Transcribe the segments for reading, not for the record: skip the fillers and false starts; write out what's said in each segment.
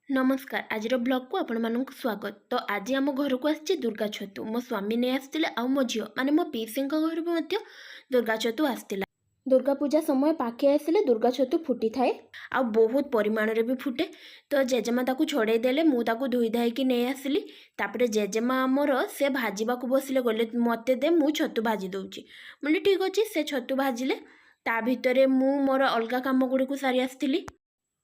ନମସ୍କାର, ଆଜିର ବ୍ଲଗ୍କୁ ଆପଣମାନଙ୍କୁ ସ୍ୱାଗତ। ତ ଆଜି ଆମ ଘରକୁ ଆସିଛି ଦୁର୍ଗା ଛତୁ। ମୋ ସ୍ୱାମୀ ନେଇ ଆସିଥିଲେ ଆଉ ମୋ ଝିଅ, ମାନେ ମୋ ପିଇସିଙ୍କ ଘରୁ ବି ମଧ୍ୟ ଦୁର୍ଗା ଛତୁ ଆସିଥିଲା। ଦୁର୍ଗା ପୂଜା ସମୟ ପାଖେଇ ଆସିଲେ ଦୁର୍ଗା ଛତୁ ଫୁଟିଥାଏ ଆଉ ବହୁତ ପରିମାଣରେ ବି ଫୁଟେ। ତ ଜେଜେମା ତାକୁ ଛଡ଼େଇ ଦେଲେ, ମୁଁ ତାକୁ ଧୋଇ ଧାଇକି ନେଇ ଆସିଲି। ତାପରେ ଜେଜେମା ଆମର ସେ ଭାଜିବାକୁ ବସିଲେ। ଗଲେ, "ମୋତେ ଦେ, ମୁଁ ଛତୁ ଭାଜି ଦେଉଛି।" ମୁଁ କହିଲି, "ଠିକ୍ ଅଛି।" ସେ ଛତୁ ଭାଜିଲେ, ତା ଭିତରେ ମୁଁ ମୋର ଅଲଗା କାମ ଗୁଡ଼ିକୁ ସାରି ଆସିଥିଲି।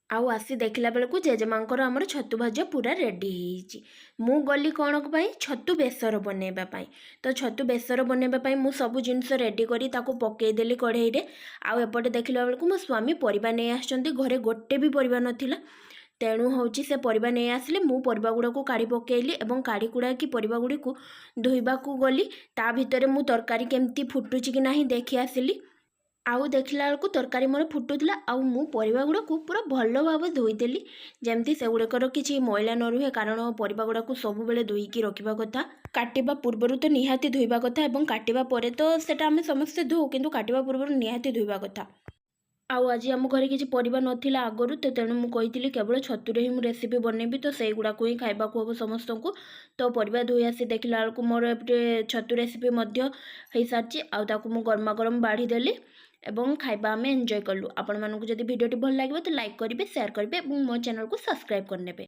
ଆଉ ଆସି ଦେଖିଲା ବେଳକୁ ଜେଜେମାଙ୍କର ଆମର ଛତୁ ଭଜା ପୁରା ରେଡ଼ି ହେଇଯାଇଛି। ମୁଁ ଗଲି କ'ଣ ପାଇଁ? ଛତୁ ବେସର ବନେଇବା ପାଇଁ। ତ ଛତୁ ବେସର ବନେଇବା ପାଇଁ ମୁଁ ସବୁ ଜିନିଷ ରେଡ଼ି କରି ତାକୁ ପକେଇଦେଲି କଢ଼େଇରେ। ଆଉ ଏପଟେ ଦେଖିଲା ବେଳକୁ ମୋ ସ୍ୱାମୀ ପରିବା ନେଇ ଆସିଛନ୍ତି। ଘରେ ଗୋଟେ ବି ପରିବା ନଥିଲା, ତେଣୁ ହେଉଛି ସେ ପରିବା ନେଇ ଆସିଲେ। ମୁଁ ପରିବା ଗୁଡ଼ାକୁ କାଢ଼ି ପକେଇଲି ଏବଂ କାଢ଼ି କୁଢ଼ାକି ପରିବା ଗୁଡ଼ିକୁ ଧୋଇବାକୁ ଗଲି। ତା ଭିତରେ ମୁଁ ତରକାରୀ କେମିତି ଫୁଟୁଛି କି ନାହିଁ ଦେଖି ଆସିଲି। ଆଉ ଦେଖିଲା ବେଳକୁ ତରକାରୀ ମୋର ଫୁଟୁଥିଲା। ଆଉ ମୁଁ ପରିବା ଗୁଡ଼ାକୁ ପୁରା ଭଲ ଭାବେ ଧୋଇଦେଲି, ଯେମିତି ସେଗୁଡ଼ିକର କିଛି ମଇଳା ନ ରୁହେ। କାରଣ ପରିବା ଗୁଡ଼ାକୁ ସବୁବେଳେ ଧୋଇକି ରଖିବା କଥା। କାଟିବା ପୂର୍ବରୁ ତ ନିହାତି ଧୋଇବା କଥା ଏବଂ କାଟିବା ପରେ ତ ସେଟା ଆମେ ସମସ୍ତେ ଧୋଉ, କିନ୍ତୁ କାଟିବା ପୂର୍ବରୁ ନିହାତି ଧୋଇବା କଥା। ଆଉ ଆଜି ଆମ ଘରେ କିଛି ପରିବା ନଥିଲା ଆଗରୁ ତ, ତେଣୁ ମୁଁ କହିଥିଲି କେବଳ ଛତୁରେ ହିଁ ମୁଁ ରେସିପି ବନେଇବି, ତ ସେଇଗୁଡ଼ାକୁ ହିଁ ଖାଇବାକୁ ହେବ ସମସ୍ତଙ୍କୁ। ତ ପରିବା ଧୋଇ ଆସି ଦେଖିଲା ବେଳକୁ ମୋର ଏପଟେ ଛତୁ ରେସିପି ମଧ୍ୟ ହେଇସାରିଛି। ଆଉ ତାକୁ ମୁଁ ଗରମା ଗରମ ବାଢ଼ିଦେଲି ଏବଂ ଖାଇବା ଆମେ ଏନ୍ଜୟ କଲୁ। ଆପଣମାନଙ୍କୁ ଯଦି ଭିଡ଼ିଓଟି ଭଲ ଲାଗିବ ତ ଲାଇକ୍ କରିବେ, ସେୟାର କରିବେ ଏବଂ ମୋ ଚ୍ୟାନେଲକୁ ସବସ୍କ୍ରାଇବ୍ କରିନେବେ।